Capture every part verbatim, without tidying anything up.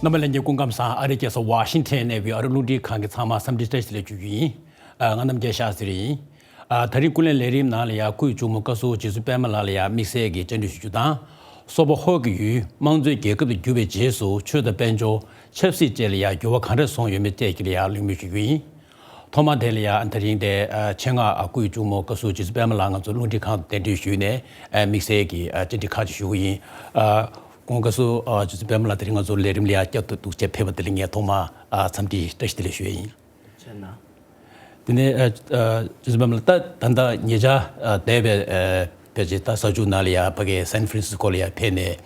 རྣམ་པ་ལྷན་རྒྱས་སྐུ་ཁམས་བཟང་། ཨ་རིའི་རྒྱལ་ས་ཝ་ཤིང་ཊོན་གནས་པའི་ཨ་རི་རླུང་འཕྲིན་ཁང་གི་ཚང་མ་འཚམས་འདྲི་བཀྲ་ཤིས་བདེ་ལེགས་ཞུ་རྒྱུ་ཡིན། ཨ། ང་རྣམ་རྒྱལ་ཤག་ཟེར་ཡིན། ཨ། ད་རིང་སྐུ་ལས་ལས་རིམ་ནང་ལ་ཡ་སྐུའི་གཅུང་མོ་བཀའ་ཟུར་རྗེ་བཙུན་པད་མ་ལགས་ལ་ཡ་དམིགས་བསལ་གྱི་བཅར་འདྲི་ཞུ་རྒྱུ་དང་། སོག་པོ་ཧོར་གྱི་ཡུལ་དམངས་གཙོའི་རྒྱལ་ཁབ་ཏུ་གྱུར་པའི་རྗེས་སུ་ཆོས་དང་དཔལ་འབྱོར། ཆབ་སྲིད་བཅས་ལ་ཡ་འགྱུར་བ་གང་འདྲ་སོང་ཡོད་མེད་བཅས་ཀྱི་ལ་ཡ་གླེང་མོལ་ཞུ་རྒྱུ་ཡིན། ཐོག་མ་དེ་ལ་ཡ་ད་རིང་དེ་ཨ་ཆེད་མངགས་ཨ་སྐུའི་གཅུང་མོ་བཀའ་ཟུར་རྗེ་བཙུན་པད་མ་ལགས་ང་ཚོ་རླུང་འཕྲིན་ཁང་དུ་གདན་འདྲེན་ཞུས་ནས་ཨ་དམིགས་བསལ་གྱི་ཨ་བཅར་འདྲི་ཁག་ཅིག་ཞུ་གི་ཡིན། ཨ་སྐུ་ངོ་བཀའ་ཟུར་ཨ་རྗེ་བཙུན་པད་མ་ལགས་དེ་རིང་ང་ཚོ་ལས་རིམ་ལ་ཡ་བསྐྱར་དུ་འདུག་སེ་ཕེབས་པ་དེ་ལ་ངས་ཐོག་མ་ཨ་འཚམས་འདྲི་བཀྲ་ཤིས་བདེ་ལེགས་ཞུ་ཡ་ཡིན། ཁྱེད་ན། དེ་ནས་ཨ་ཨ་རྗེ་བཙུན་པད་མ་ལགས་ད་ད་ལྟ་ཉེ་ཆར་ཨ་འདས་པའི་ཨ་ཕལ་ཆེར་ད་གཟའ་མཇུག་ནང་ལ་ཡ་ཕ་གི་སན་ཧྥ་རན་སིས་ཀོ་ལ་ཡ་ཕེབས་ནས་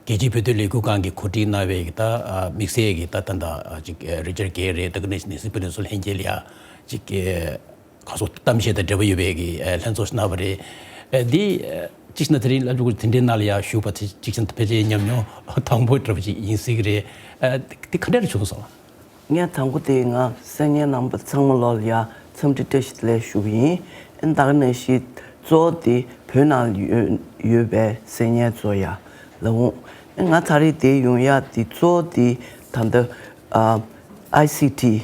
རྒྱལ་སྤྱིའི་བོད་དོན་ལས་འགུལ་ཁང་གིས་གོ་སྒྲིག་གནང་བའི་གི་ད་ཨ་དམིགས་བསལ་གྱི་ད་ད་ད་ཨ་ཅིག་ཨ་རི་ཅར་གྷེ་རེད། ད་ག་ནང་བཞིན་ནེན་སི་པེ་ལོ་སི་ལྷན་རྒྱས་ལ་ཡ་ཅིག་ཨ་གང་སོགས་གཏམ་བཤད་དང་འབྲེལ་བ་ཡོད་པའི་གི་ཨ་ལྷན་ཚོགས་ཤིག་གནང་བ་རེད། ཨ་འདི་ཨ་གཅིག་བྱས་ན་དེ་རིང་སློབ་ཕྲུག་དེ་འདྲའི་ནང་ལ་ཡ་ཞུགས་པ་དེ་གཅིག་བྱས་ན་ཕལ་ཆེར་ཉམས་མྱོང་དང་པོ་འདྲ་པོ་ཅིག་ཡིན་སྲིད་གི་རེད། ཨ་འདི་ག་འདྲ་རེ་བྱུང་སོང་། ངས་དང་པོ་དེ་ང་གསན་མཁན་རྣམ་པ་ཚང་མ་ལོག་ལ་ཡ་འཚམས་འདྲི་བཀྲ་ཤིས་བདེ་ལེགས་ཞུ་གི་ཡིན། ཨ་ནི་ད་ག་ནང་བཞིན་གཙོ་བོ་དེ་བོད་ནང་ཡོད་ཡོད་པའི་གསན་མཁན་ཚོ་ཡ་ལ་འོང་། ཨ་ནི་ང་ད་རེས་དེ་ཡོང་ཡ་དེ་གཙོ་བོ་དེ་ད་ལྟ་ཨ་ཨའི་སི་ཊི་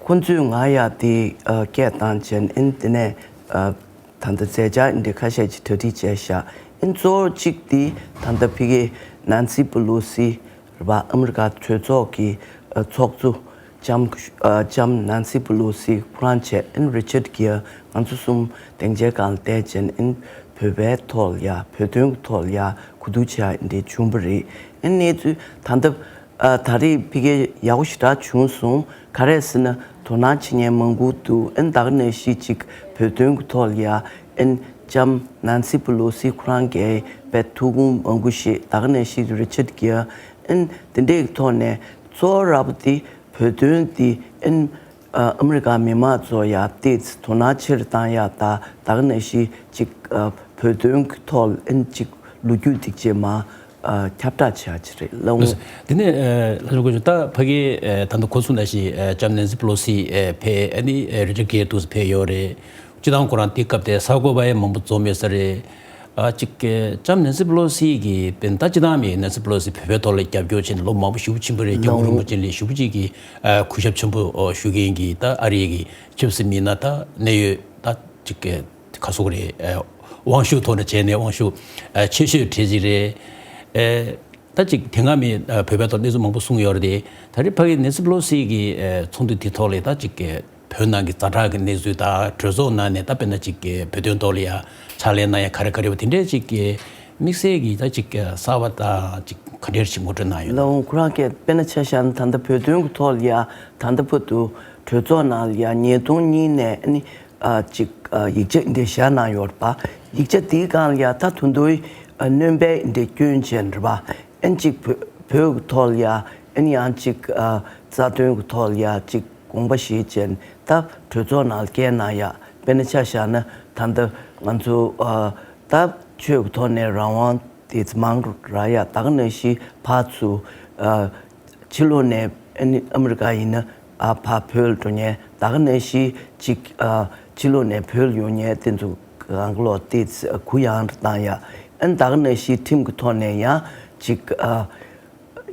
ཁོ་ཚོས་ང་ཡ་དེ་ཨ་སྐད་བཏང་བྱས་ཨ་ནི་དེ་ནས་ཨ་ད་ལྟ་མཛད་འཆར་འདི་འདྲ་ཁ་ཤས་ཅིག་གྲ་སྒྲིག་བྱས་ཤག་ཨ་ནི་གཙོ་བོ་གཅིག་དེ་ད་ལྟ་ཕ་གི་ནན་སི་པེ་ལོ་སི་རེད་པ། ཨ་མི་རི་ཀ་གྲོས་ཚོགས་ཀྱི་ཨ་ཚོགས་གཙོ་ལྕམ་ཨ་ལྕམ་ནན་སི་པེ་ལོ་སི་ཁོ་རང་བྱས་ཨ་ནི་རི་ཅར་གྷེར་ང་ཚོ་གསུམ་སྡིངས་ཆའི་སྒང་ལ་བསྡད་བྱས་ཨ་ནི་བོད་པའི་ཐོག་ལ་ཡ་བོད་དོན་གྱི་ཐོག་ལ་ཡ་གོ་བསྡུར་བྱས་འདི་བྱུང་བ་རེད། ཨ་ནི་གནས་ཚུལ་ད་ལྟ་ཨ་ད་རེས་ཕ་གི་ཡག་པོ་ཞེ་དྲག་བྱུང་སོང་། ག་རེ་ཟེར་ན་དོ་སྣང་བྱེད་མཁན་མང་པོ་འདུག་ཨ་ནི་ད་ག་ནང་བཞིན་ཅིག་བོད་དོན་གྱི་ཐོག་ལ་ཡ་ཨ་ནི་ལྕམ་ནན་སི་པེ་ལོ་སི་ཁོ་རང་གིས་དཔེ་ཐུགས་དགོངས་མང་པོ་བཞེས། ད་ག་ནང་བཞིན་རི་ཅར་གྷེར་ཨ་ནི་དེ་འདྲའི་ཐོག་ནས་གཙོ་བོ་ར་བ་དེ་བོད་དོན་དེ་ཨ་ནི་ཨ་མི་རི་ཀ་མི་མང་ཚོ་ཡ་ཏོག་ཙམ་དོ་སྣང་ཆེ་རུ་བཏང་ཡ་ད་ད་ག་ནང་བཞིན་ཅིག་ཨ་བོད་དོན་གྱི་ཐོག་ཨ་ནི་ཅིག་ལོ་རྒྱུས་ཐིག་ཅེས་མ་ཨ་ཁྱབ་བསྒྲགས་བྱ་ཆེད་རེད་ལབ་འོང་། དེ་ནས་ཨ་ལྷ་ཞབས་སྐུ་ཞབས་ད་ཕ་གི་ཨ་ད་ལྟ་གོ་སོང་ནང་བཞིན་ཨ་ལྕམ་ནན་སི་པེ་ལོ་སི་ཨ་ཕེབས། ཨ་ནི་ཨ་རི་ཅར་གྷེར་འདུག་སེ་ཕེབས་ཡོད་རེད། སྤྱིར་བཏང་ཁོ་རང་དེ་སྐབས་དེ་གསར་འགོད་པ་ཡང་མང་པོ་འཛོམས་ཡོད་ས་རེད། ཨ་ཅིག་ཨ་ལྕམ་ནན་སི་པེ་ལོ་སི་གིས་དཔེར་ན་ད་སྤྱིར་བཏང་མི་ནན་སི་པེ་ལོ་སི་བོད་པའི་ཐོག་ལ་རྒྱབ་སྐྱོར་བྱས་ནས་ལོ་མང་པོ་ཞེ་པོ་ཕྱིན་པ་རེད། སྐྱབས་མགོན་རིན་པོ་ཆེ་ལ་ཞེ་པོ་ཅིག་གི་ཨ་གུས་ཞབས་ཆེན་པོ་ཨ་ཞུ་མཁན་གྱི་ད་ཨ་རི་གི་ཆབ་སྲིད་མི་སྣ་ད་གནད་ཡོད་ད་ཅིག་ག་ཟེར་དགོས་རེད། ཨ་དབང་ཤུགས་ཐོག་ནས་བྱས་ནས་དབང་ཤུགས་ཨ་ཆེ་ཤོས་གྲས་ཅིག་རེད། ཨ་ད་ཅིག་དེ་སྔ་མི་ཨ་བོད་པའི་ཐོག་གནས་ཚུལ་མང་པོ་གསུངས་ཡོད་རེད་དེ། ད་རེས་ཕ་གི་ནན་སི་པེ་ལོ་སི་གི་ཨ་ཚོགས་འདུ་དེ་ཐོག་ལ་ད་ཅིག་ག་བོད་ནང་གི་ཛ་དྲག་གི་གནས་ཚུལ་དང་གྲོས་ཚོགས་ནང་ནས་ད་དཔེར་ན་ཅིག་ག་བོད་དོན་ཐོག་ལ་ཡ་ཕྱག་ལས་གནང་ཡ་ག་རེ་ག་རེ་བ་དེ་འདྲའི་ཅིག་ག་དམིགས་བསལ་གྱི་ད་ཅིག་ག་གསར་བ་དང་ཅིག་ག་འདྲའི་ཅིག་ངོ་སྤྲོད་གནང་ཡོད་ན། ལགས་འོང་། ཁོ་རང་གིས་དཔེར་ན་ཆ་བཞག་ན་ད་ལྟ་བོད་དོན་གྱི་ཐོག་ལ་ཡ་ད་ལྟ་བར་དུ་གྲོས་ཚོགས་ནང་ལ་ཡ་ཉིས་སྟོང་གཉིས་ནས་ཨ་ནི་ཨ་ཅིག་ཨ་ཡིག་ཆ་འདི་བཞག་གནང་ཡོད་རེད་པ། ཡིག་ཆ་དེའི་སྒང་ལ་ཡ་ད་དོན་དུ་ཨ་སྣོན་པ་འདི་སྐྱོན་ཅན་རེད་པ། ཨ་ནི་ཅིག་བོད་བོད་ཀྱི་ཐོག་ལ་ཡ་ཨ་ནི་ཡང་ཅིག་ཨ་རྩ་དོན་གྱི་ཐོག་ལ་ཡ་ཅིག་དགོངས་པ་བཞེས་ཅན་ད་གྲོས་ཚོགས་ནང་སྐད་གནང་ཡ། དཔེར་ན་ཆ་བཞག་ན་ད་ལྟ་ང་ཚོ་ཨ་ད་ཆོས་ཀྱི་ཐོག་ནས་རང་དབང་དེ་ཚོ་མང་རུ་རག་ཡ། ད་ག་ནང་བཞིན་ཕར་ཚུར་ཨ་ཕྱི་ལོགས་ནས་ཨ་ནི་ཨ་མི་རི་ཀ་ཡིན་ན་ཨ་ཕར་བོད་ལ་འགྲོ་མཁན། ད་ག་ནང་བཞིན་ཅིག་ཨ་ཕྱི་ལོགས་ནས་བོད་ལ་ཡོང་མཁན་དེ་ཚོ་གང་ག་ལོག་དེ་ཚོ་གུ་ཡངས་རུ་བཏང་ཡ། ཨ་ནི་ད་ག་ནང་བཞིན་ཁྲིམས་ཀྱི་ཐོག་ནས་ཡང་ཅིག་ཨ་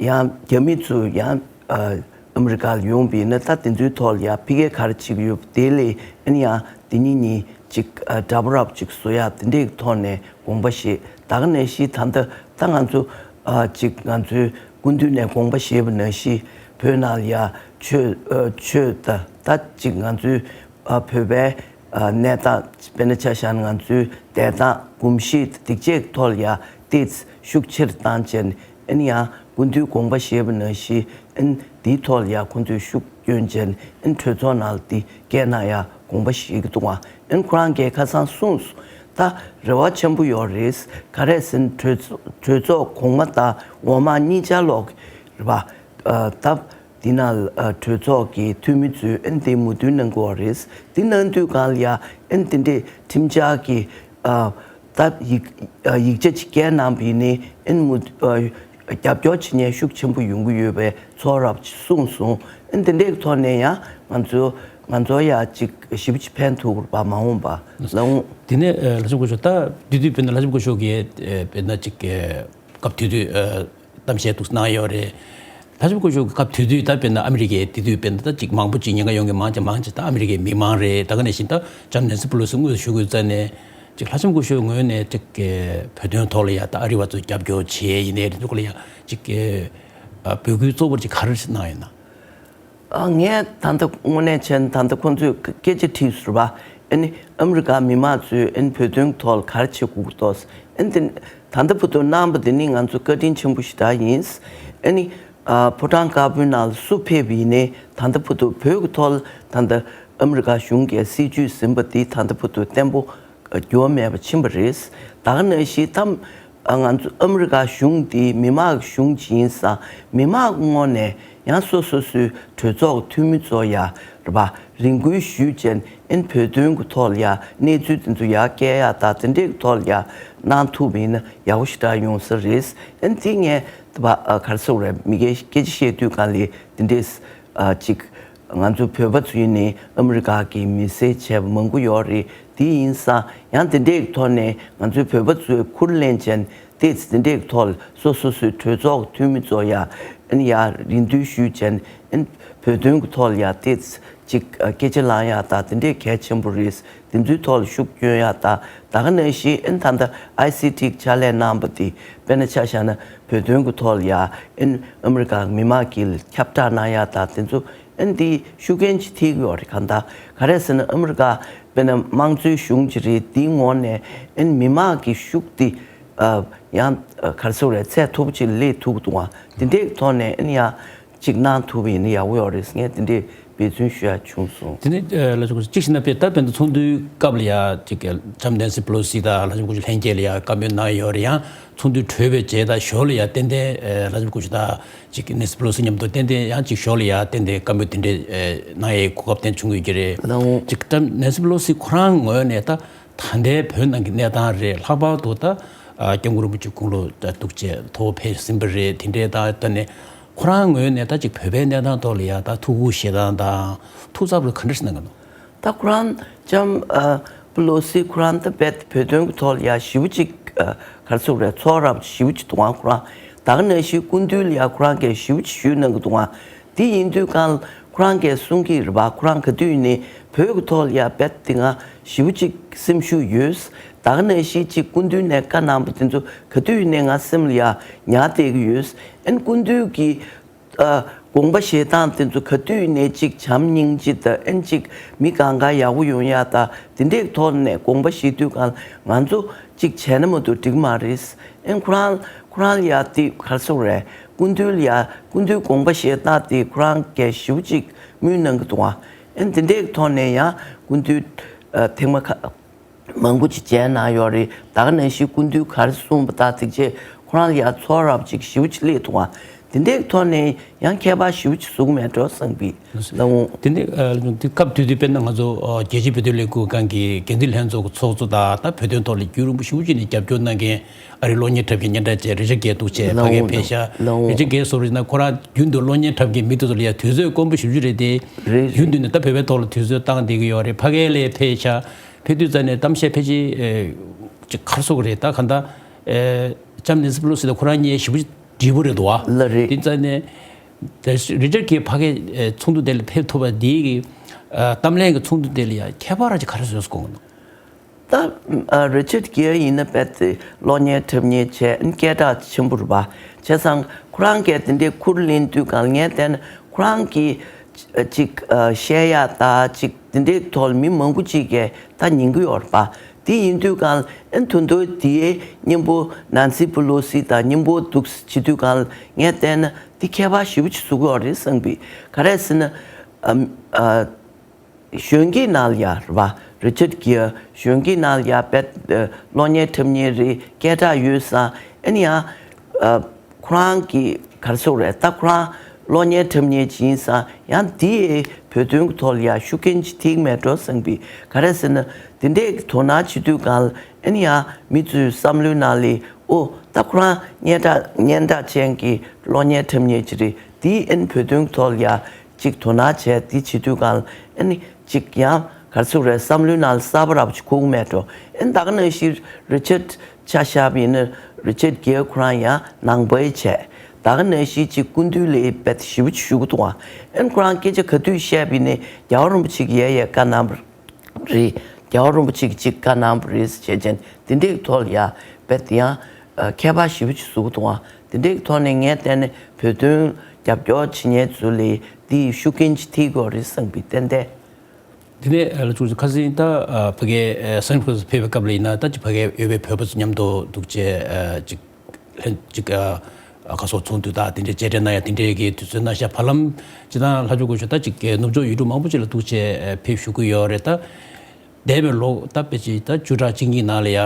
ཡང་རྒྱ་མི་ཚོ་ཡང་ཨ་ཨ་མི་རི་ཀ་ལ་ཡོང་བ་ཡིན་ན་ད་དེ་ཚོའི་ཐོག་ལ་ཡང་ཕ་གིར་ག་རེ་བྱེད་ཀྱི་ཡོད་པ་དེ་ལས་ཨ་ནི་ཡང་དེ་གཉིས་གཉིས་ཅིག་ཨ་འདྲ་པོ་རབ་ཅིག་བཟོ་ཡག་དེ་འདྲའི་ཐོག་ནས་དགོངས་པ་བཞེས། ད་ག་ནང་བཞིན་ད་ལྟ་ད་ང་ཚོ་ཨ་ཅིག་ང་ཚོའི་སྐུ་མདུན་ནས་དགོངས་པ་བཞེས་པ་ནང་བཞིན་བོད་ནང་ལ་ཡང་ཆོས་ཨ་ཆོས་ད་ད་ཅིག་ང་ཚོའི་ཨ་བོད་པའི་ཨ་གནས་སྟངས་དཔེར་ན་ཆ་བཞག་ན་ང་ཚོའི་བསྡད་སྟངས་གོམས་གཤིས་དེ་བཅས་ཀྱི་ཐོག་ལ་ཡང་ཏོག་ཙམ་ཤུགས་ཆེར་བཏང་བྱས་ཨ་ནི་ཡང་སྐུ་མདུན་དགོངས་པ་བཞེས་པ་ནང་བཞིན་ཨ་ནི་དེའི་ཐོག་ལ་ཡང་ཁོང་ཚོས་ཤུགས་བསྐྱོན་བྱས་ཨ་ནི་གྲོས་ཚོགས་ནང་ལ་དེ་སྐད་གནང་ཡ་དགོངས་པ་བཞེས་ཀྱི་འདུག་བ། ཨ་ནི་ཁོ་རང་གིས་ཁ་སང་གསུངས་སོང་། ད་རེ་བ་ཆེན་པོ་ཡོད་རེད། ག་རེ་ཟེར་ན་གྲོས་ཚོགས་གྲོས་ཚོགས་གོང་མ་དང་འོག་མ་གཉིས་ཆ་ལོག་རེད་པ། ཨ་ད་འདི་ནང་ཨ་གྲོས་ཚོགས་ཀྱི་འཐུས་མི་ཚོས་ཨ་ནི་དེ་མོས་མཐུན་གནང་གི་ཡོད་རེད། དེ་གནང་དུས་སྒང་ལ་ཡ་ཨ་ནི་དེ་འདྲའི་ཁྲིམས་འཆར་གྱི་ཨ་ད་ཡིག་ཨ་ཡིག་ཆ་ཅིག་སྐད་གནང་བ་ཡིན་ནའི་ཨ་ནི་མུ་ཨ་རྒྱབ་སྐྱོར་བྱེད་མཁན་ཤུགས་ཆེན་པོ་ཡོང་གི་ཡོད་པའི་ཚོར་བ་གསུངས་སོང་། ཨ་ནི་དེ་འདྲའི་ཐོག་ནས་ཡང་ང་ཚོ་ང་ཚོ་ཡ་ཅིག་ཞེ་པོ་ཅིག་ཕན་ཐོགས་པ་མ་འོངས་པ་ལ་འོང་། དེ་ནས་ཨ་ལྷ་ཆེན་སྐུ་ཞབས་ད་དུས་དུས་དཔེར་ན་ལྷ་ཆེན་སྐུ་ཞབས་ཀྱིས་ཨ་དཔེར་ན་ཅིག་ཨ་སྐབས་དུས་དུས་ཨ་གཏམ་བཤད་འདུག་གནང་ཡོད་རེད། ལྷ་ལྕམ་སྐུ་ཞབས་ཀྱི་སྐབས་དེ་དུས་ད་དཔེར་ན་ཨ་མི་རི་ཀའི་དེ་དུས་དཔེར་ན་ད་ཅིག་མང་པོ་ཅིག་ཉེན་ཁ་ཡོང་གི་མང་ཆེ་མང་ཆེ་ད་ཨ་མི་རི་ཀའི་མི་མང་རེད། ད་ག་ནང་བཞིན་ད་ལྕམ་ནེན་སི་པེ་ལོ་སི་དངོས་སུ་བཞུགས་དགོས་རྩ་ནས་ཅིག་ལྷ་ལྕམ་སྐུ་ཞབས་ངོས་ནས་ཅིག་བོད་དོན་ཐོག་ལ་ཡ་ད་ཨ་རི་བ་ཚོ་རྒྱབ་སྐྱོར་བྱས་ཡིན་ནའི་རེད་འདུག་ལ་ཡ་ཅིག་འབོད་སྐུལ་གཙོ་བོར་ཅིག་ག་རེ་གནང་ཡོད་ན། ཨ་ངས་ད་ལྟ་དངོས་གནས་བྱས་ན་ད་ལྟ་ཁོང་ཚོས་སྐད་ཆ་དྲིས་ཟེར་བ། ཨ་ནི་ཨ་མི་རི་ཀ་མི་མང་ཚོས་ཨ་ནི་བོད་དོན་ཐོག་ལ་ག་རེ་བྱེད་དགོས་ཀྱི་འདུག་ཨ་ནི་དེ་ད་ལྟ་བར་དུ་གནང་བ་དེ་ནི་ང་ཚོ་བཀའ་དྲིན་ཆེན་པོ་ཞེ་དྲག་ཡིན། ཨ་ནི་ཨ་ཕོ་བྲང་དཀར་པོའི་ནང་ལ་སུ་ཕེབས་པ་ཡིན་ནའི་ད་ལྟ་བར་དུ་བོད་ཀྱི་ཐོག་ལ་ད་ལྟ་ཨ་མི་རི་ཀ་གཞུང་གིས་སྲིད་བྱུས་ཟིན་པ་དེ་ད་ལྟ་བར་དུ་བརྟན་པོ་འགྱུར་བ་མེད་པ་ཕྱིན་པ་རེད། ད་ག་ནང་བཞིན་ད་ང་ཚོ་ཨ་མི་རི་ཀ་གཞུང་འདི་མི་དམངས་ཀྱི་གཞུང་ཅིག་ཡིན་ཙང་མི་དམངས་ཀྱི་ངོས་ནས་ཡང་སོ་སོ་སོའི་གྲོས་ཚོགས་འཐུས་མི་ཚོ་ཡ་རེད་པ་རེ་སྐུལ་ཞུས་བྱས་ཨན་བོད་དོན་གྱི་ཐོག་ལ་ཡ་གནས་ཚུལ་དེ་ཚོ་ཡ་བསྐྱལ་ཡ་ད་དེ་འདྲས་ཀྱི་ཐོག་ལ་ཡ་གནང་ཐུབ་པ་ཡིན་ན་ཡག་པོ་ཞེ་དྲག་ཡོང་ས་རེད། ཨན་དེ་ངས་དེ་བ་ག་རེ་ཟེར་དགོས་རེད་མི་སྒེར་སྐད་ཆ་བཤད་དུས་གང་ལས་དེ་འདྲས་ཅིག་ང་ཚོ་བོད་པ་ཚོ་ཡིན་ནའི་ཨ་མི་རི་ཀ་གི་མི་སེར་བྱས་པ་མང་པོ་ཡོད་རེད། དེ་ཡིན་ཙང་ཡང་དེ་འདྲའི་ཐོག་ནས་ང་ཚོའི་བོད་པ་ཚོས་ཁུར་ལེན་བྱས་ཏེ་དེ་འདྲའི་ཐོག་ལ་སོ་སོ་སོའི་གྲོས་ཚོགས་འཐུས་མི་ཚོ་ཡ་ཨན་ཡ་རེ་འདུན་ཞུས་བྱས་ཨན་བོད་དོན་གྱི་ཐོག་ལ་ཡ་ཏེ་ཅིག་སྐད་ཆ་ལངས་ཡ་ད་དེ་འདྲའི་གལ་ཆེན་པོ་རེད། དེ་ཚོའི་ཐོག་ལ་ཤུགས་སྐྱོན་ཡ་ད་ད་ག་ནང་བཞིན་ཨན་ད་ལྟ་ཨའི་སི་ཊི་ཕྱག་ལས་གནང་པ་དེ་དཔེར་ན་ཆ་བཞག་ན་བོད་དོན་གྱི་ཐོག་ལ་ཡ་ཨན་ཨ་མི་རི་ཀ་མི་མང་གིས་ཁྱབ་བསྒྲགས་གནང་ཡ་ད་དེ་ཚོ་ཨན་དེ་ཤུགས་རྐྱེན་ཅིག་ཐེབས་ཡོད་རེད། གང་ལྟར་ག་རེ་ཟེར་ན་ཨ་མི་རི་ཀ་དཔེར་ན་དམངས་གཙོའི་གཞུང་ཅིག་རེད། དེའི་ངོས་ནས་ཨན་མི་མང་གི་ཤུགས་དེ་ཡང་ག་རེ་ཟེར་རེད་ཚད་མཐོ་པོ་ཅིག་སླེབས་ཐུབ་འདུག་ཨ་དེ་འདྲའི་ཐོག་ནས་ཨན་ཡང་ཅིག་གནང་ཐུབ་པ་ཡིན་ན་ཡག་པོ་ཡོད་རེད་ངས་དེ་འདྲའི་འབད་བརྩོན་ཞུ་ཡ་བྱུང་སོང་། དེ་ནས་ལ་ཅིག་ཅིག་བྱས་ན་དཔེ་ད་དཔེར་ན་ཚོགས་འདུའི་སྐབས་ལ་ཡ་ཅིག་ལྕམ་ནེན་སི་པེ་ལོ་སི་དང་ལྷ་ལྕམ་སྐུ་ཞབས་ལྷན་རྒྱས་ལ་ཡ་བཀའ་མོལ་གནང་ཡོད་རེད། ཡང་ཚོགས་འདུ་གྲོལ་བའི་རྗེས་ད་ཞོར་ལ་ཡ་ཏན་ཏན་ལྷ་ལྕམ་སྐུ་ཞབས་དང་། ཅིག་ནེན་སི་པེ་ལོ་སི་མཉམ་དུ་ཏན་ཏན་ཡང་ཅིག་ཞོར་ལ་ཡ་ཏན་ཏན་བཀའ་མོལ་དེ་འདྲའི་གནང་ཡའི་གོ་སྐབས་དེ་བྱུང་ཡོད་ཀྱི་རེད། ལགས་འོང་། ཅིག་ད་ནེན་སི་པེ་ལོ་སི་ཁོ་རང་ངོས་ནས་ད་ད་ལྟའི་བོད་ནང་གི་གནས་སྟངས་རེད། ལྷག་པར་དུ་ད་སྐྱབས་མགོན་རིན་པོ་ཆེ་དགུང་ལོ་གཏུགས་བྱས་ཐོག་ཕེབས་ཟིན་པ་རེད། དེ་འདྲའི་ད་ལྟ་ནས་ཁོ་རང་ངོས་ནས་ད་ཅིག་བོད་པའི་གནས་སྟངས་ཐོག་ལ་ཡ་ད་ཐུགས་ཁུར་བཞེས་སྟངས་དང་ཐུགས་འཚབ་ལ་ག་འདྲ་ཞིག་གནང་གི་འདུག་ད་ཁོ་རང་ལྕམ་ཨ་པེ་ལོ་སི་ཁོ་རང་ད་བོད་བོད་དོན་གྱི་ཐོག་ལ་ཡ་ཞེ་པོ་ཅིག་ཨ་ག་རེ་ཟེར་དགོས་རེད། ཚོགས་རབས་ཞེ་པོ་ཅིག་འདུག་ཨང་ཁོ་རང་ད་ག་ནང་བཞིན་སྐུ་མདུན་ལ་ཡ་ཁོ་རང་གིས་ཞེ་པོ་ཅིག་ཞུས་གནང་གི་འདུག་ཨང་། དེ་ཡིན་དུས་གང་ཁོ་རང་གིས་གསུང་གི་རེད་པ། ཁོ་རང་ག་དུས་ཡིན་ནའི་བོད་ཀྱི་ཐོག་ལ་ཡ་བོད་དེ་ང་ཞེ་པོ་ཅིག་སེམས་ཤུགས་ཡོད། ད་ག་ནང་བཞིན་ཅིག་སྐུ་མདུན་ནས་བཀའ་གནང་པ་དེ་ཚོ་ག་དུས་ཡིན་ནའི་ང་སེམས་ལ་ཡ་ཉར་བསྡད་ཀྱི་ཡོད། ཨན་སྐུ་མདུན་གྱི་ཨ་དགོངས་པ་བཞེས་སྟངས་དེ་ཚོ་ག་དུས་ནས་ཅིག་བྱམས་སྙིང་རྗེ་དང་ཨན་ཅིག་མི་གང་ག་ཡག་པོ་ཡོང་ཡ་ད་དེ་འདྲའི་ཐོག་ནས་དགོངས་པ་བཞེས་དུས་གང་ང་ཚོ་ཅིག་བྱས་ན་མ་གཏོགས་འགྲིག་མ་རེད། ཨན་ཁོ་རང་ཁོ་རང་ལ་ཡ་དེ་ག་རེ་ཟེར་དགོས་རེད། སྐུ་མདུན་ལ་ཡ་སྐུ་མདུན་དགོངས་པ་བཞེས་སྟངས་དེ་ཁོ་རང་གིས་ཞེ་པོ་ཅིག་མོས་གནང་གི་འདུག་ཨ། ཨན་དེ་འདྲའི་ཐོག་ནས་ཡང་སྐུ་མདུན་ཨ་ཐེངས་མ་ཁ། མང་པོ་ཅིག་མཇལ་གནང་ཡོད་རེད། ད་ག་ནང་བཞིན་སྐུ་མདུན་ག་རེ་གསུངས་པ་དང་ཐེག་ཆེན་ཁོ་རང་ལ་ཡང་ཚོགས་རབས་ཅིག་ཞེ་པོ་ཅིག་སླེབས་འདུག་ཨ། དེ་འདྲའི་ཐོག་ནས་ཡང་ཁྱད་པར་ཞེ་པོ་ཅིག་བཟོ་གི་མེད་འགྲོ་བསམ་པའི་ལ་འོང་། དེ་འདྲའི་ཨ་དེ་སྐབས་དུས་དུས་དཔེར་ན་ང་ཚོ་ཨ་རྒྱལ་སྤྱིའི་བོད་དོན་ལས་འགུལ་ཁང་གི་འགན་འཛིན་ལྷན་ཚོགས་ཀྱི་ཚོགས་གཙོ་དང་ད་བོད་དོན་ཐོག་ལ་རྒྱུན་རིང་པོ་ཞེ་པོ་ཅིག་ནས་རྒྱབ་སྐྱོར་གནང་མཁན་ཨ་རིའི་གློག་བརྙན་འཁྲབ་མཁན་སྙན་གྲགས་ཅན་རི་ཅར་གྷེ་འདུག་བྱས་ལ་ཕ་གིར་འོང་ཕེབས་ཤག་ལ་འོང་། རི་ཅར་གྷེ་ཟེར་བ་ཡིན་ན་ཁོ་རང་རྒྱུན་དུ་གློག་བརྙན་འཁྲབ་མཁན་མི་དེ་ཚོ་ལ་ཡང་དུས་ཚོད་དཀོན་པོ་ཞེ་པོ་ཅིག་རེད་དེ། རེད་རེད། རྒྱུན་དུ་ནས་ད་བོད་པའི་ཐོག་ལ་དུས་ཚོད་བཏང་བསྡད་ཀྱི་ཡོད་རེད། ཕ་གིར་ལ་ཕེབས་ཤག་ཕེབས་དུས་ཙམ་ནས་གཏམ་བཤད་ཕལ་ཆེར་ཨེ་ཅིག་ག་རེ་ཟེར་དགོས་རེད། ད་གང་ལྟར་ཨེ་ལྕམ་ནེན་སི་པེ་ལོ་སི་དང་ཁོ་རང་གཉིས་ཞེ་པོ་ཅིག་འདྲིས་པོ་རེད་འདུག་བ། ལགས་རེད། དེ་ཙམ་ནས་དེ་རི་ཅར་གྷེ་ཕ་གིའི་ཨེ་ཚོགས་འདུ་དེ་ལ་ཕེབས་ཐུབ་པ་འདི་གི་ཨ་གཏམ་གླེང་གི་ཚོགས་འདུ་དེ་ལ་ཡང་ཁྱད་པར་ཅིག་ག་རེ་བཟོས་སོང་གི་འདུག་ད་ཨ་རི་ཅར་གྷེ་ཡིན་ན་རྦད་དེ་གློག་བརྙན་འཁྲབ་མཁན་བྱས་སྐད་གྲགས་ཆེན་པོ་རེད་པ། བྱས་ཙང་ཁོ་རང་གིས་དེ་འདྲའི་ཁུར་ལེན་དུས་གང་ངས་བལྟས་ན་ཁོ་རང་གིས་ཅིག་ཨ་བཤད་ཡ་ད་ཅིག་དེ་འདྲའི་ཐོག་ལ་མི་མང་པོ་ཅིག་གིས་ད་ཉན་གི་ཡོད་རེད་པ། དེ་ཡིན་དུས་གང་ཨ་ནི་ད་དུང་དེའི་མཉམ་པོ་ནན་སི་པེ་ལོ་སི་དང་མཉམ་པོ་འདུག་བྱེད་དུས་གང་ངས་བལྟས་ན་དེ་ཁྱད་པར་ཞེ་པོ་ཅིག་བཟོ་གི་ཡོད་རེད་བསམ་གི། ག་རེ་ཟེར་ན་ཨ་ཨ། གཞོན་སྐྱེས་ནང་ལ་ཡ་རེད་པ། རི་ཅར་གྷེ་གཞོན་སྐྱེས་ནང་ལ་ཡ་དཔེ་གློག་བརྙན་འཁྲབ་མཁན་རེད། སྐད་གྲགས་ཡོད་ཙང་ཨ་ནི་ཡང་ཨ་ཁོ་རང་གི་ག་རེ་ཟེར་དགོས་རེད། ད་ཁོ་རང་གློག་བརྙན་འཁྲབ་མཁན་ཅིག་ཡིན་ཙང་ཡང་དེ་བོད་དོན་གྱི་ཐོག་ལ་ཡ་ཤུགས་རྐྱེན་ཅིག་ཐེབས་མེད་འགྲོ་བསམ་པའི། ག་རེ་ཟེར་ན་དེ་འདྲའི་དོ་སྣང་བྱེད་དུས་གང་ལ་ཨ་ནི་ཡང་མི་ཚོའི་བསམ་བློའི་ནང་ལ་ཨོ་ད་ཁོ་རང་སྙན་གྲགས་སྙན་གྲགས་ཅན་གྱི་གློག་བརྙན་འཁྲབ་མཁན་ཅིག་རེད། དེ་ཨ་ནི་བོད་དོན་གྱི་ཐོག་ལ་ཡ། ཅིག་དོ་སྣང་བྱས་དེ་བྱེད་དུས་གང་ཨ་ནི་ཅིག་ཡང་ག་རེ་ཟེར་དགོས་རེད། བསམ་བློའི་ནང་ལ་གསར་པ་རབ་ཅིག་འཁོར་གི་མེད་འགྲོ། ཨ་ནི་ད་ག་ནང་བཞིན་རི་ཅར་ཆ་བཞག་པ་ཡིན་ན་རི་ཅར་གྷེ་ཁོ་རང་ཡང་ནང་པའི་བྱས། ད་ག་ནང་བཞིན་ཅིག་སྐུ་མདུན་ལ་དཔེ་ཞེ་པོ་ཅིག་ཞུ་གི་འདུག་ཨ། ཨན་ཁོ་རང་སྐད་ཆ་ག་དུས་བཤད་པ་ཡིན་ནའི་རྒྱལ་བ་རིན་པོ་ཆེ་གིས་ཡ་ཡ་བཀའ་གནང་བ་རེད། རྒྱལ་བ་རིན་པོ་ཆེ་གིས་ཅིག་བཀའ་གནང་བ་རེད་ཟེར་བྱས་ཅན་དེ་འདྲའི་ཐོག་ལ་ཡ་དཔེ་དེ་ཡང་ཨ་ཁྱད་པར་ཞེ་པོ་ཅིག་བཟོ་གི་འདུག་ཨ། དེ་འདྲའི་ཐོག་ནས་ངས་བལྟས་ན་བོད་དོན་རྒྱབ་སྐྱོར་བྱེད་མཁན་ཚོ་ལ་དེ་ཤུགས་རྐྱེན་ཅིག་ཐེབས་ཀྱི་ཡོད་རེད་བསམ་པའི་ཏན་ཏན། དེ་ནས་ལ་ཅུ་ཁ་སང་ད་ཕ་གའི་སན་ཁྲོན་ཕེབས་པའི་སྐབས་ལ་ཡིན་ན་ད་ཅིག་ཕ་གའི་ཡོད་པའི་བོད་པ་ཚོ་མཉམ་དུ་འདུག་བྱས་ཅིག་ལྷན་ཅིག་ཁ་སོགས་ཚོགས་འདུ་དང་དེ་འདྲའི་མཇལ་འཕྲད་གནང་ཡ་དེ་འདྲའི་གི་དུས་ཚོད་གནང་ཤག་བར་ལམ་ཅི་ད་ལྷ་ཆོས་སྐུ་ཞབས་ད་ཅིག་ནུབ་ཕྱོགས་ཡུལ་གྲུ་མང་པོ་ཅིག་ལ་འདུག་བྱས་ཕེབས་བཞུགས་ཀྱི་ཡོད་རེད། ད་འདས་པའི་ལོ་ད་ཕལ་ཆེར་ད་བཅུ་ཕྲག་གཅིག་གཉིས་ནང་ལ་ཡ་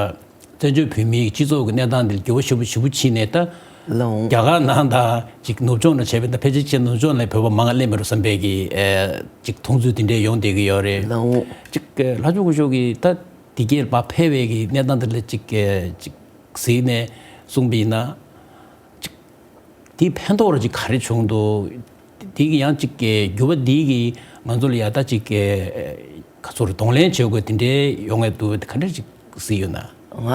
བཙན་བྱོལ་བོད་མིའི་སྤྱི་ཚོགས་ཀྱི་གནས་སྟངས་འདི་ལ་འགྱུར་བ་ཞེ་པོ་ཞེ་པོ་ཕྱིན་ནས་ད་ལའོ། རྒྱ་གར་ནང་དང་ཅིག་ནུབ་ཕྱོགས་ནང་བྱས་པའི་ད་ཕལ་ཆེར་ཅིག་ནུབ་ཕྱོགས་ནས་བོད་པ་མང་ང་སླེབས་མི་རུང་བསམ་པའི་གི་ཅིག་མཐོང་ཚུལ་དེ་འདྲས་ཡོང་བསྡད་ཀྱི་ཡོད་རེད། ལའོ། ཅིག་ལྷ་ཆོས་སྐུ་ཞབས་ཀྱིས་ད་དེ་གའི་ཕར་ཕེབས་པའི་གི་གནས་སྟངས་དེ་ལ་ཅིག་ཅིག་གཟིགས་ནས་གསུངས་པ་ཡིན་ན། ཅིག་དེའི་ཕན་ཐོགས་ར་ཅིག་ག་རེ་བྱུང་འདུག་དེ་གི་ཡང་ཅིག་གི་འགྱུར་བ་འདི་གི་ང་ཚོ་ལ་ཡ་ད་ཅིག་གི་ག་ཚོད་གདོང་ལེན་བྱེད་དགོས་དེ་འདྲའི་ཡོང་ངེས་འདུག་ག་འདྲ་ཅིག་གཟིགས་ཡོད་ན། ང་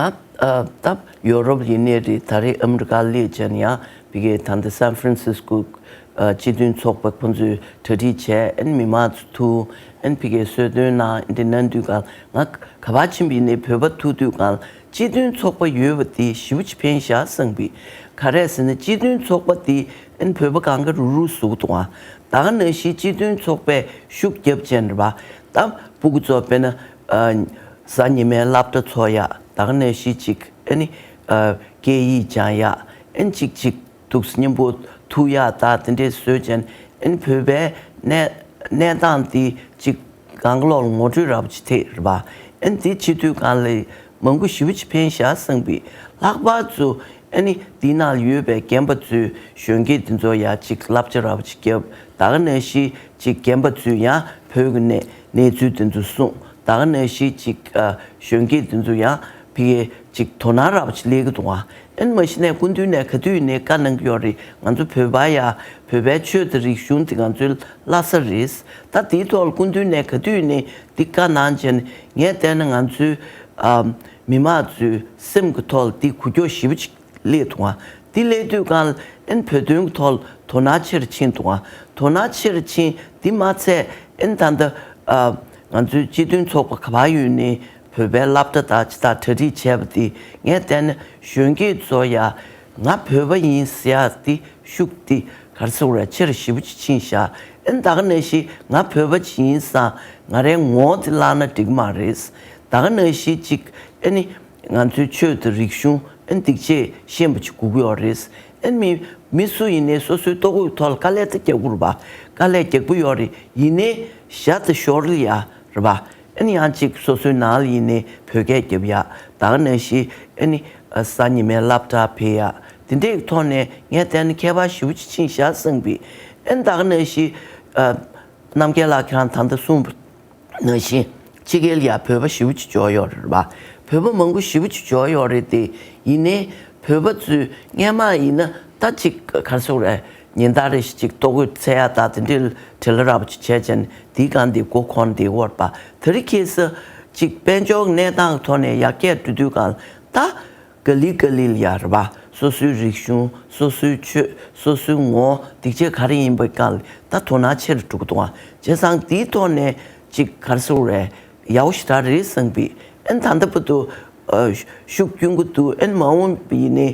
ཨ་ད་ཡོ་རོབ་ཡིན་ནའི་རེད། ད་རེས་ཨ་མི་རི་ཀ་སླེབས་བྱས་ན་ཡང་ཕ་གིའི་ད་ལྟ་སན་ཧྥ་རན་སིས་ཀོ་ཨ་སྤྱི་མཐུན་ཚོགས་པ་ཁོང་ཚོས་གྲ་སྒྲིག་བྱས། ཨན་མི་མང་ཚོ་ཐུག་ཨན་ཕ་གིའི་གསོལ་སྟོན་གནང་། ཨན་དེ་གནང་དུས་གང་ང་ག་པར་ཕྱིན་པ་ཡིན་ནའི་བོད་པ་ཐུག་དུས་གང་སྤྱི་མཐུན་ཚོགས་པ་ཡོད་པ་དེ་ཞེ་པོ་ཅིག་ཕན་ཤག་བསམ་གི། ག་རེ་ཟེར་ན་སྤྱི་མཐུན་ཚོགས་པ་དེ་ཨན་བོད་པ་གང་ག་རུ་རུ་བཟོ་གི་འདུག་ཨ། ད་ག་ནང་བཞིན་སྤྱི་མཐུན་ཚོགས་པས་ཤུགས་རྒྱབ་བྱས་ནས་རེད་པ། ད་སྤུ་གུ་ཚོ་དཔེར་ན་ཨ་གཟའ་ཉི་མའི་སློབ་གྲྭ་ཚོགས་ཡག་ད་ག་ནང་བཞིན་ཅིག་ཨ་ནི་ཨ་སྐད་ཡིག་སྦྱང་ཡག་ཨན་ཅིག་ཅིག་འདུག་སེ་མཉམ་པོ་ཐུག་ཡག་ད་དེ་འདྲས་བཟོས་བྱས་ནས་ཨན་བོད་པའི་གནས་གནས་སྟངས་དེ་ཅིག་གང་ག་ལོག་ལ་ངོ་སྤྲོད་ར་བ་ཅིག་ཐེབས་རེད་པ། ཨན་དེ་བྱེད་དུས་གང་ལ་མང་པོ་ཞེ་པོ་ཅིག་ཕན་ཤག་བསམ་པའི། ལྷག་པར་དུ་ཨ་ནི་འདི་ནང་ཡོད་པའི་རྒན་པ་ཚོས་གཞོན་སྐྱེས་འདི་ཚོ་ཡ་ཅིག་བསླབ་བྱ་ར་བ་ཅིག་བརྒྱབ། ད་ག་ནང་བཞིན་ཅིག་རྒན་པ་ཚོས་ཡང་བོད་ཀྱི་གནས་གནས་ཚུལ་འདི་ཚོ་གསུངས། ད་ག་ནང་བཞིན་ཅིག་ཨ་གཞོན་སྐྱེས་འདི་ཚོ་ཡང་ཕ་གིའི་ཅིག་དོ་སྣང་ར་བ་ཅིག་སླེབས་ཀྱི་འདུག་ཨ། ཨན་མ་གཞི་ནས་སྐུ་མདུན་ནས་ག་དུས་ནས་བཀའ་གནང་གི་ཡོད་རེད། ང་ཚོ་བོད་པ་ཡ་བོད་པའི་ཆོས་དང་རིག་གཞུང་འདི་ང་ཚོའི་བླ་གཟའ་རེད། ད་དེའི་ཐོག་ལ་སྐུ་མདུན་ནས་ག་དུས་ནས་འདི་བཀའ་གནང་བྱས་ནས་ངས་བལྟས་ན་ང་ཚོའི་ཨ་མི་མང་ཚོའི་སེམས་ཀྱི་ཐོག་ལ་འདི་འགུལ་སྐྱོད་ཞེ་པོ་ཅིག་སླེབས་འདུག་ཨ། འདི་སླེབས་དུས་གང་ལ་ཨན་བོད་དོན་གྱི་ཐོག་ལ་དོ་སྣང་ཆེ་རུ་ཕྱིན་འདུག་ཨ། དོ་སྣང་ཆེ་རུ་ཕྱིན། འདི་མ་ཚད་ཨན་ད་ལྟ་ཨ་ང་ཚོའི་སྤྱི་མཐུན་ཚོགས་པ་ག་པར་ཡོད་ནའི་བོད་པའི་སློབ་གྲྭ་དང་ཅི་དང་གྲ་སྒྲིག་བྱས་པ་འདི་ངས་བལྟས་ན་གཞོན་སྐྱེས་ཚོ་ཡ་ང་བོད་པ་ཡིན་ཟེར་ཡ་འདི་ཤུགས་འདི་ག་རེ་ཟེར་དགོས་རེད། ཆེ་རུ་ཞེ་པོ་ཅིག་ཕྱིན་ཤག་ཨན་ད་ག་ནང་བཞིན་ང་བོད་པ་ཅིག་ཡིན་ཙང་ང་རའི་ངོ་བོ་འདི་བརླག་ན་འགྲིག་གི་མ་རེད། ད་ག་ནང་བཞིན་ཅིག་ཨ་ནི་ང་ཚོའི་ཆོས་དང་རིག་གཞུང་ཨ་ནི་སྡིག་ཆས་ཤེས་པ་ཅིག་དགོས་ཀྱི་ཡོད་རེད། ཨ་ནི་མི་མི་སུ་ཡིན་ནའི་སོ་སོའི་ལྟོ་གོས་ཐོག་ལ་དཀའ་ལས་ད་རྒྱག་དགོས་རེད་པ། དཀའ་ལས་རྒྱག་གི་ཡོད་རེད། ཡིན་ནའི་ཞར་དང་ཞོར་ལ་ཡ་རེད་པ། ཨ་ནི་ཡང་ཅིག་སོ་སོའི་ནང་ལ་ཡིན་ནའི་བོད་སྐད་རྒྱབ་ཡ། ད་ག་ནང་བཞིན་ཨ་ནི་གཟའ་ཉི་མའི་སློབ་གྲྭ་ཕེབས་ཡ། དེ་འདྲའི་ཐོག་ནས་ངས་བལྟས་ན་ཁྱད་པར་ཞེ་པོ་ཅིག་ཕྱིན་ཤག་བསམ་པའི། ཨ་ནི་ད་ག་ནང་བཞིན་རྣམ་རྒྱལ་ལགས་ཁྱེད་རང་ད་ལྟ་གསུངས་པ་ནང་བཞིན་ཕྱི་རྒྱལ་ལ་ཡ་བོད་པ་ཞེ་པོ་ཅིག་འབྱོར་ཡོད་རེད་པ། བོད་པ་མང་པོ་ཞེ་པོ་ཅིག་འབྱོར་ཡོད་རེད་དེ། ཡིན་ནའི་བོད་པ་ཚོས་སྔན་མ་ཡིན་ན་ད་ཅིག་ག་རེ་ཟེར་དགོས་རེད། ཉིན་ལྟར་རེ་བཞིན་ཅིག་ལྟོ་གོས་འཚོལ་ཡ་ད་དེ་འདྲའི་བྲེལ་བ་ར་བ་ཅིག་བྱས་བྱས་ནས་དེའི་སྒང་དེ་མགོ་འཁོར་བསྡད་ཡོད་རེད་པ། དེ་རིང་ཁ་སང་ཅིག་དཔལ་འབྱོར་གནས་སྟངས་ཀྱི་ཐོག་ནས་ཡར་རྒྱས་འགྲོ་དུས་སྒང་ལ་ད་ག་ལེ་ག་ལེ་ལ་ཡ་རེད་པ། སོ་སོའི་རིག་གཞུང་། སོ་སོའི་ཆོས། སོ་སོའི་ངོ་བོ། སྡིག་ཆས་ག་རེ་ཡིན་པའི་སྒང་ལ་ད་དོ་སྣང་ཆེ་རུ་འགྲོ་གི་འདུག་ཨ། བྱས་ཙང་དེའི་ཐོག་ནས་ཅིག་ག་རེ་ཟེར་དགོས་རེད། ཡག་པོ་ཞེ་དྲག་རེད་བསམ་པའི། ཨན་ད་ལྟ་བར་དུ་ཨ་ཤུགས་སྐྱོན་གྱི་འདུག་ཨན་མ་འོངས་པ་ཡིན་ནའི་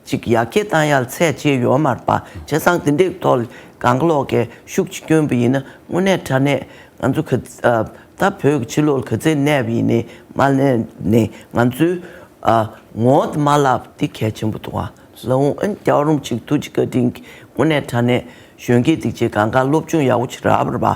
ཅིག་ཡར་རྒྱས་བཏང་ཡག་ལ་ཚད་ཅིག་ཡོད་མ་རེད་པ། བྱས་ཙང་དེ་འདྲའི་ཐོག་ལ་གང་ག་ལོག་གིས་ཤུགས་ཅིག་སྐྱོན་པ་ཡིན་ན་དངོས་གནས་དྲང་གནས་ང་ཚོ་ག་ཨ་ད་བོད་ཀྱི་ཕྱི་ལོགས་ལ་ག་ཚོད་གནས་པ་ཡིན་ནའི་མ་གནས་ནའི་ང་ཚོའི་ཨ་ངོ་བོ་དེ་མ་བརླག་པ་དེ་གལ་ཆེན་པོ་འདུག་ཨ། ལགས་འོང་། ཨན་རྒྱལ་བ་རིན་པོ་ཆེའི་ཐུགས་རྗེ་བཀའ་དྲིན་གྱིས་དངོས་གནས་དྲང་གནས་གཞོན་སྐྱེས་དེ་ཚོས་གང་ག་སློབ་སྦྱོང་ཡག་པོ་ཅིག་རག་པ་རེད་པ།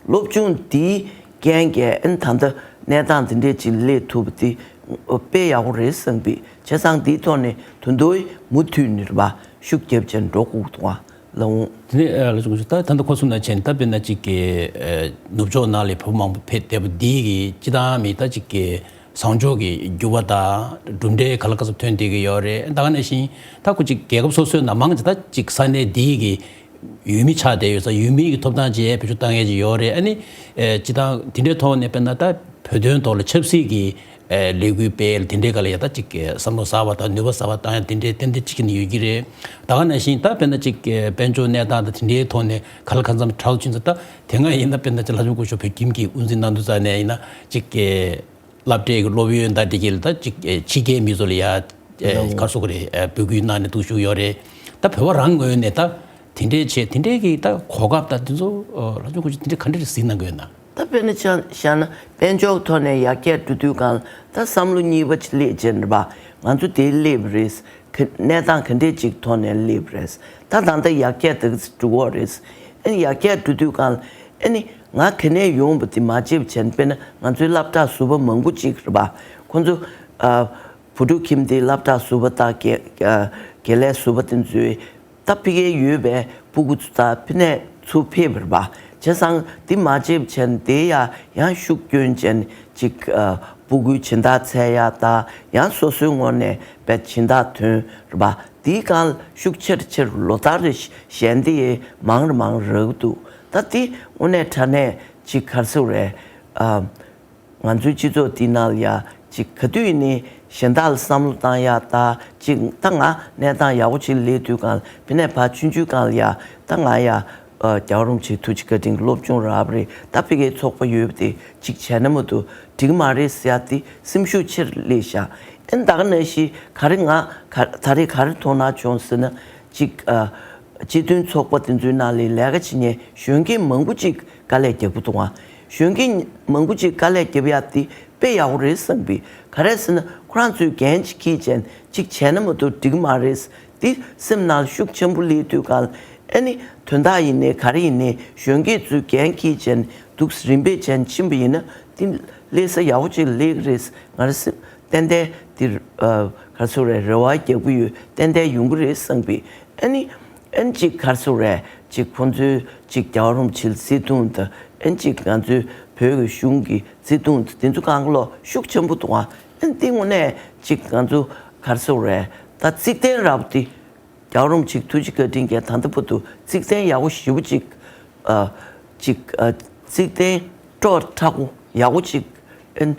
སློབ་སྦྱོང་འདིའི་རྐྱེན་གྱིས་ཨན་ད་ལྟ་གནས་སྟངས་འདི་འདྲས་ཅིག་སླེབས་ཐུབ་པ་དེ་དཔེ་ཡག་པོ་རེད་བསམ་པའི། བྱས་ཙང་འདིའི་ཐོག་ནས་དོན་དུ་མུ་མཐུད་ནས་རེད་པ། ཤུགས་རྒྱབ་བྱས་ནས་འགྲོ་དགོས་འདུག་ཨ། ལགས་འོང་། དེ་ནས་ཨ་ལགས་འོང་། ད་ད་ལྟ་ཁོ་གསུངས་ནང་བཞིན་ད་དཔེར་ན་ཅིག་གི་ཨ་ནུབ་ཕྱོགས་ནང་ལ་བོད་པ་མང་པོ་ཕེབས་བསྡད་པ་འདི་གི་སྤྱིར་བཏང་མི་ད་ཅིག་གི་བཟང་ཕྱོགས་ཀྱི་འགྱུར་བ་དང་གྲུབ་འབྲས་ག་ལ་ག་ཚོད་ཐོན་བསྡད་ཀྱི་ཡོད་རེད། ད་ག་ནང་བཞིན་ད་ཁོ་ཅིག་རྒྱལ་ཁབ་སོ་སོའི་ནང་མང་ཆེ་ད་ཅིག་ས་གནས་འདི་གི་ཡུལ་མི་ཆགས་བསྡད་ཡོད་ཙང་ཡུལ་མི་གི་ཐོབ་ཐང་ཅིག་བེད་སྤྱོད་བཏང་མཁན་ཅིག་ཡོད་རེད། ཨ་ནི་ཨེ་སྤྱིར་བཏང་དེ་འདྲའི་ཐོག་ནས་དཔེར་ན་ད་བོད་དོན་ཐོག་ལ་ཆབ་སྲིད་ཀྱི་ ལས་འགུལ་སྤེལ་དེ་འདྲའི་སྒང་ལ་ཡ་ད་ཅིག་བསམ་བློ་གསར་བ་དང་ནུས་པ་གསར་བ་བཏང་ཡ་དེ་འདྲའི་ཏན་ཏན་གཅིག་ནས་ཡོད་ཀྱི་རེད། ད་ག་ནང་བཞིན་ད་དཔེར་ན་ཅིག་དཔལ་འབྱོར་གནས་སྟངས་དང་དེ་འདྲའི་ཐོག་ནས་ག་ལ་གང་འཚམ་གྲ་ལ་ཕྱིན་ཚེ་ད་དེ་སྔ་ཡིན་ན་དཔེར་ན་ཅིག་ལྷ་ལྕམ་སྐུ་ཞབས་བོད་ཁྱིམ་གྱི་དབུ་འཛིན་གནང་དུས་ཙང་ནས་ཡིན་ན་ཅིག་སློབ་གྲྭའི་སློབ་ཡོན་དང་དེ་གྱད་ལ་ད་ཅིག་ཕྱི་རྒྱལ་མི་ཚོ་ལ་ཡ་ག་རེ་ཟེར་དགོས་རེད། འབོད་སྐུལ་གནང་ནས་འདུག་བཞུགས་ཡོད་རེད། ད་བོད་པ་རང་ངོས་ནས་ད་དེ་འདྲའི་བྱས་དེ་འདྲའི་གི་ད་གོ་སྐབས་ད་དེ་ཚོ་ལྷ་ལྕམ་སྐུ་ཞབས་དེ་འདྲའི་ག་འདྲ་རེ་གཟིགས་གནང་གི་ཡོད་ན། ད་དཔེར་ན་ཆ་བཞག་ན་དཔལ་འབྱོར་ཐོག་ནས་ཡར་རྒྱས་འགྲོ་དུས་སྒང་ལ་ད་བསམ་བློ་གཉིས་པ་ཅིག་སླེབས་བྱས་ནས་རེད་པ། ང་ཚོ་དེ་སླེབས་རེད། ག་གནས་སྟངས་ག་འདྲས་ཅིག་ཐོག་ནས་སླེབས་རེད། ད་ད་ལྟ་ཡར་རྒྱས་ད་ག་ཚོད་འགྲོ་གི་རེད། ཨ་ནི་ཡར་རྒྱས་འགྲོ་དུས་སྒང་ལ་ཨ་ནི་ང་ག་ནས་ཡོང་བ་དེ་མ་བརྗེད་བྱས་ནས། དཔེར་ན་ང་ཚོའི་སློབ་གྲྭ་ཟུར་པ་མང་པོ་ཅིག་རེད་པ། ཁོང་ཚོ་ཨ་བུ་ཕྲུག་ཁྱིམ་སྡེའི་སློབ་གྲྭ་ཟུར་པ་དང་དགེ་ཨ་དགེ་ལས་ཟུར་པ་དེ་ཚོས་ད་ཕ་གིར་ཡོད་པའི་སྤུ་གུ་ཚོ་ད་ཕ་ནས་ཚུར་ཕེབས་པ་རེད་པ། བྱས་ཙང་འདི་མ་བརྗེད་བྱས་ནས་དེ་ཡང་ཡང་ཤུགས་སྐྱོན་བྱས་ནས་ཅིག་ཨ་སྤུ་གུའི་སྦྱིན་བདག་འཚོལ་ཡ་ད་ཡང་སོ་སོའི་ངོས་ནས་དཔེ་སྦྱིན་བདག་ཐོན་རེད་པ། དེའི་སྒང་ལ་ཤུགས་ཆེར་ཆེར་ལོ་ལྟར་རེ་ཞལ་འདེབས་མང་རུ་མང་རུ་རག་གི་འདུག་ད་དེ་དངོས་གནས་དྲང་གནས་ཅིག་ག་རེ་ཟེར་དགོས་རེད། ཨ། ང་ཚོའི་སྤྱི་ཚོགས་འདི་ནང་ལ་ཡ་ཅིག་ག་དུས་ཡིན་ནའི་གཞན་དག་ལ་བསམ་བློ་བཏང་ཡ་ད་ཅིག་ད་ང་གནས་སྟངས་ཡག་པོ་ཅིག་སླེབས་དུས་སྒང་ལ་ཕ་ནས་ཕར་ཆུང་ཆུང་སྒང་ལ་ཡ་ད་ང་ཡ་ཨ་རྒྱལ་བ་རིན་པོ་ཆེའི་ཐུགས་རྗེ་བཀའ་དྲིན་གྱིས་སློབ་སྦྱོང་རག་པ་རེད། ད་ཕ་གིའི་ཚོགས་པ་ཡོད་པ་དེ་ཅིག་བྱས་ན་མ་གཏོགས་འགྲིག་མ་རེད་ཟེར་ཡ་དེ་སེམས་ཤུགས་ཆེར་སླེབས་ཤག་ཨ་ནི་ད་ག་ནང་བཞིན་ག་རེ་ང་ག་ད་རེས་ག་རེ་དོ་སྣང་བྱུང་ཟེར་ན་ཅིག་ཨ་སྤྱི་མཐུན་ཚོགས་པ་དེ་ཚོའི་ནང་ལ་ལས་ཀ་བྱེད་མཁན་གཞོན་སྐྱེས་མང་པོ་ཅིག་དཀའ་ལས་རྒྱག་གི་འདུག་ཨ། གཞོན་སྐྱེས་མང་པོ་ཅིག་དཀའ་ལས་རྒྱབ་ཡ་དེ་དཔེ་ཡག་པོ་རེད་བསམ་པས། ག་རེ་ཟེར་ན་ཁོ་རང་ཚོས་འགན་ཅིག་འཁྱེར་བྱས་ཅིག་བྱས་ན་མ་གཏོགས་འགྲིག་གི་མ་རེད། དེ་སེམས་ནང་ཤུགས་ཆེན་པོ་སླེབས་དུས་སྒང་ལ་ཨ་ནི་དོན་དག་ཡིན་ནའི་ག་རེ་ཡིན་ནའི་གཞོན་སྐྱེས་ཚོས་འགན་འཁྱེར་བྱས་འདུག་སེ་རིམ་པས་བྱས་ཕྱིན་པ་ཡིན་ན་དེ་སླེབས་ས་ཡག་པོ་ཅིག་སླེབས་ཀྱི་རེད། ང་རང་སེམས་ཏན་ཏན་དེ་ཨ་ག་རེ་ཟེར་དགོས་རེད། རེ་བ་རྒྱག་གི་ཡོད། ཏན་ཏན་ཡོང་གི་རེད་བསམ་པས། ཨ་ནི་ཨ་ནི་ཅིག་ག་རེ་ཟེར་དགོས་རེད། ཅིག་ཁོང་ཚོའི་ཅིག་རྒྱལ་བ་རིན་པོ་ཆེའི་བརྩེ་དུང་དང་། ཨ་ནི་ཅིག་ང་ཚོའི་བོད་ཀྱི་གཞུང་གི་བརྩེ་དུང་དང་། དེ་ཚོ་གང་ག་ལོ་ཤུགས་ཆེན་པོ་འདུག་ཨ། ཨ་ནི་དེ་དངོས་གནས་ཅིག་ང་ཚོ་ག་རེ་ཟེར་དགོས་རེད། ད་བརྩེ་ལྡན་རབ་དེ་རྒྱལ་བ་རིན་པོ་ཆེའི་ཐུགས་རྗེ་བཀའ་དྲིན་གྱིས་ད་ལྟ་བར་དུ་བརྩེ་ལྡན་ཡག་པོ་ཞེ་པོ་ཅིག་ཨ་ཅིག་ཨ་བརྩེ་ལྡན་སྤྲོ་མཁྲེགས་པོ་ཡག་པོ་ཅིག་ཨ་ནི་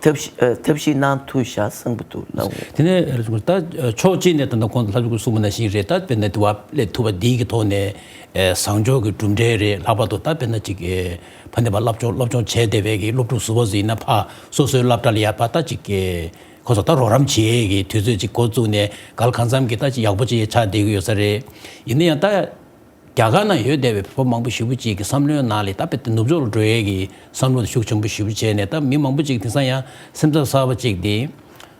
ཐབས་ཤེས་ཨ་ཐབས་ཤེས་གནང་ཐུབ་ཤག་བསམ་གྱི་འདུག་ལགས། དེ་ནས་ད་ཕྱོགས་གཅིག་ནས་ད་ལྟ་ཁོང་ཚོ་ལྷ་ལྕམ་སྐུ་གསུངས་པ་ནང་བཞིན་རེད། ད་དཔེར་ན་དེ་བ་སླེབས་ཐུབ་པ་འདི་གི་ཐོག་ནས་ཨ་བཟང་ཕྱོགས་ཀྱི་གྲུབ་འབྲས་རེད། ལྷག་པར་དུ་ད་དཔེར་ན་ཅིག་ཨ་ཕ་ནས་ཕར་སློབ་སྦྱོང་སློབ་སྦྱོང་བྱས་བསྡད་པའི་གི་སློབ་ཕྲུག་ཟུར་པ་ཚོ་ཡིན་ན་ཕར་སོ་སོའི་སློབ་གྲྭ་ལ་ཡར་ཕར་ད་ཅིག་ཨ་ཁོ་ཚོ་ད་རོགས་རམ་བྱེད་ཀྱི་དུས་ཚོད་ཅིག་འགོ་བཙུགས་ནས་ག་ལ་གང་འཚམ་གྱི་ད་ཅིག་ཡག་པོ་ཅིག་ཆགས་བསྡད་ཀྱི་ཡོད་ས་རེད། ཡིན་ན་ཡང་ད་རྒྱ་གར་ནང་ཡོད་བསྡད་པའི་བོད་པ་མང་པོ་ཞེ་པོ་ཅིག་གི་བསམ་བློའི་ནང་ལ་ད་དཔེ་དེ་ནུབ་ཕྱོགས་ལ་འགྲོ་ཡས་ཀྱི་བསམ་བློ་དེ་ཤུགས་ཆེན་པོ་ཞེ་པོ་བྱས་ནས། ད་མི་མང་པོ་ཅིག་དེང་སང་ཡང་སེམས་འཚབ་ཚ་བ་ཅིག་དེ་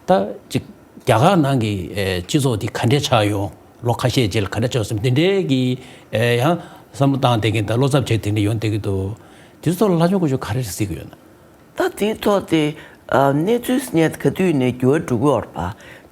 ད་ཅིག་རྒྱ་གར་ནང་གི་ཨེ་སྤྱི་ཚོགས་དེ་ག་འདྲས་ཆགས་ཡོང་། ལོ་ཁ་ཤས་རྗེས་ལ་ག་འདྲས་ཆགས་སོང་། དེ་འདྲས་ཀྱི་ཨེ་ཡང་བསམ་བློ་བཏང་བསྡད་མཁན་དང་བློ་འཚབ་བྱས་དེ་འདྲས་ཡོང་བསྡད་ཀྱི་འདུག་དེ་ཚོ་ལ་ལྷ་ལྕམ་སྐུ་ཞབས་ག་རེ་གཟིགས་ཀྱི་ཡོད་ན། ད་དེའི་ཐོག་དེ་ཨ་གནས་ཚུལ་ཟེར་མཁན་ག་དུས་ནས་འགྱུར་བ་འགྲོ་གི་ཡོད་རེད་པ།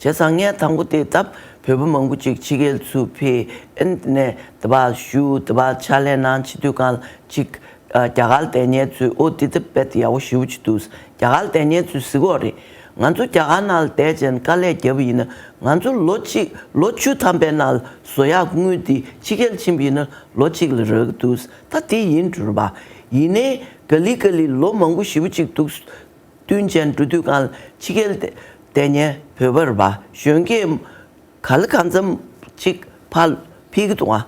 བྱས་ཙང་ངས་དང་པོ་དེ་ད་བོད་པ་མང་པོ་ཅིག་ཕྱི་རྒྱལ་ཚུར་ཕེབས། ཨ་ནི་དེ་ནས་དེ་པར་བཞུགས། དེ་པར་ཕྱག་ལས་གནང་བྱེད་དུས་སྒང་ལ་ཅིག་ཨ་རྒྱ་གར་བསྡད་མཁན་ཚོས་ཨོ་དེ་ད་དཔེ་ཡག་པོ་ཞེ་པོ་ཅིག་འདུག་རྒྱ་གར་བསྡད་མཁན་ཚོས་ཟེར་གྱི་ཡོད་རེད། ང་ཚོ་རྒྱ་གར་ནང་ལ་བསྡད་བྱས་དཀའ་ལས་བརྒྱབ་པ་ཡིན་ན་ང་ཚོ་ལོ་གཅིག་ལོ་བཅུ་ཐམ་པའི་ནང་ལ་བཟོ་ཡག་དངུལ་དེ་ཕྱི་རྒྱལ་ཕྱིན་པ་ཡིན་ན་ལོ་གཅིག་ལ་རག་གི་འདུག་ད་དེ་ཡིན་འགྲོ་རེད་པ། ཡིན་ནའི་ག་ལེ་ག་ལེ་ལོ་མང་པོ་ཞེ་པོ་ཅིག་འདུག་བསྟུན་བྱས་འགྲོ་དུས་སྒང་ལ་ཕྱི་རྒྱལ་བསྡད་མཁན་བོད་པ་རེད་པ། གཞོན་སྐྱེས་ག་ལ་གང་འཚམ་ཅིག་ཕར་ཕེབས་ཀྱི་འདུག་ཨ།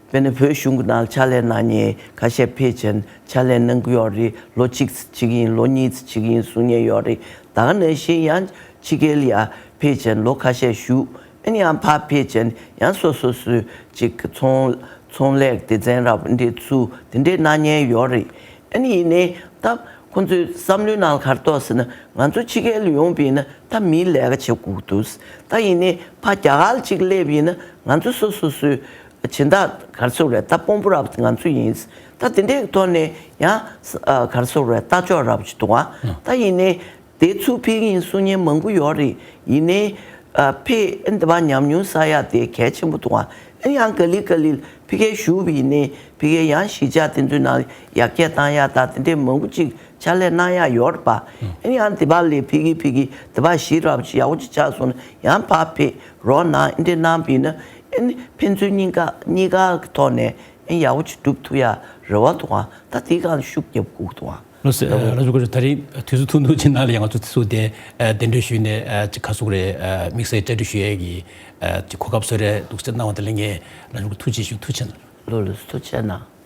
དཔེར་ན་བོད་གཞུང་གི་ནང་ལ་ཕྱག་ལས་གནང་མཁན་ཁ་ཤས་ཕེབས་བྱས་ཕྱག་ལས་གནང་གི་ཡོད་རེད། ལོ་གཅིག་ཙམ་བྱེད་ཀྱི་ཡིན། ལོ་གཉིས་ཙམ་བྱེད་ཀྱི་ཡིན་གསུང་མཁན་ཡོད་རེད། ད་ག་ནང་བཞིན་ཡང་ཕྱི་རྒྱལ་ལ་ཡར་ཕེབས་བྱས་ལོ་ཁ་ཤས་བཞུགས། ཨ་ནི་ཡང་ཕར་ཕེབས་བྱས་ཡང་སོ་སོ་སོའི་ཅིག་ཚོང་ཚོང་ལས་སྡེ་ཚན་རབ་འདི་ཚུགས། དེ་འདྲས་གནང་མཁན་ཡོད་རེད། ཨ་ནི་ཡིན་ནའི་ད་ཁོང་ཚོའི་བསམ་བློའི་ནང་ལ་ག་རེ་འདུག་ཟེར་ན་ང་ཚོ་ཕྱི་རྒྱལ་ལ་ཡོང་བ་ཡིན་ན་ད་མིའི་ལས་ཀ་བྱེད་དགོས་ཀྱི་འདུག་ད་ཡིན་ནའི་ཕར་རྒྱ་གར་ལ་ཅིག་སླེབས་པ་ཡིན་ན་ང་ཚོ་སོ་སོ་སོའི་སྦྱིན་བདག་ག་རེ་ཟེར་དགོས་རེད། ད་དཔོན་པོ་རབ་དེ་ང་ཚོ་ཡིན། ད་དེ་འདྲའི་ཐོག་ནས་ཡང་ཨ་ག་རེ་ཟེར་དགོས་རེད། ལྟ་ཕྱོགས་རབ་ཅིག་འདུག་ཨ། ད་ཡིན་ནའི་དེ་ཚུར་ཕེབས་ཀྱི་ཡིན་གསུང་མཁན་མང་པོ་ཡོད་རེད། ཡིན་ནའི་ཨ་ཕེབས་ཨ་འདི་པར་ཉམས་མྱོང་བསགས་ཡ་དེ་གལ་ཆེན་པོ་འདུག་ཨ། ཨ་ཡང་ག་ལེ་ག་ལེ་ཕ་གིར་བཞུགས་པ་ཡིན་ནའི་ཕ་གིར་ཡང་གཞིས་ཆགས་དེ་ཚོའི་ནང་ཡར་རྒྱས་བཏང་ཡ་ད་དེ་འདྲའི་མང་པོ་ཅིག་ཕྱག་ལས་གནང་ཡ་ཡོད་རེད་པ། ཨ་ཡང་འདི་པར་ལས་ཕ་གིར་ཕ་གིར་འདི་པར་གཞིས་རབ་ཅིག་ཡག་པོ་ཅིག་ཆགས་སོང་ན་ཡང་ཕར་ཕེབས་རོགས་གནང་ཨ་འདྲས་གནང་བ་ཡིན་ན་ཨ་ནི་ཕན་ཚུན་གཉིས་ཀ་གཉིས་ཀ་གི་ཐོག་ནས་ཨ་ཡག་པོ་ཅིག་སྒྲུབ་ཐུབ་ཡ་རེ་བ་འདུག་ཨ། ད་དེའི་སྒང་ལ་ཤུགས་རྒྱབ་དགོས་འདུག་ཨ། ལགས་སོ། ལགས་སོ། ད་རིང་དུས་ཚོད་ཐུང་ཐུང་ཅིག་ནང་ལ་ཡང་ང་ཚོ་ཚུར་དེ་གདན་འདྲེན་ཞུས་ནས་ཅིག་ག་ཟེར་དགོས་རེད། དམིགས་བསལ་གྲ་སྒྲིག་ཞུ་ཡས་ཀྱི་ཅིག་གོ་སྐབས་བཟོས་རེད་འདུག་ཟེར་གནང་བ་དེ་ལ་ངས་ལགས་སོ་ཐུགས་རྗེ་ཆེ་ཞུ། ཐུགས་རྗེ་གནང་། ལགས་སོ། ཐུགས་རྗེ་གནང་།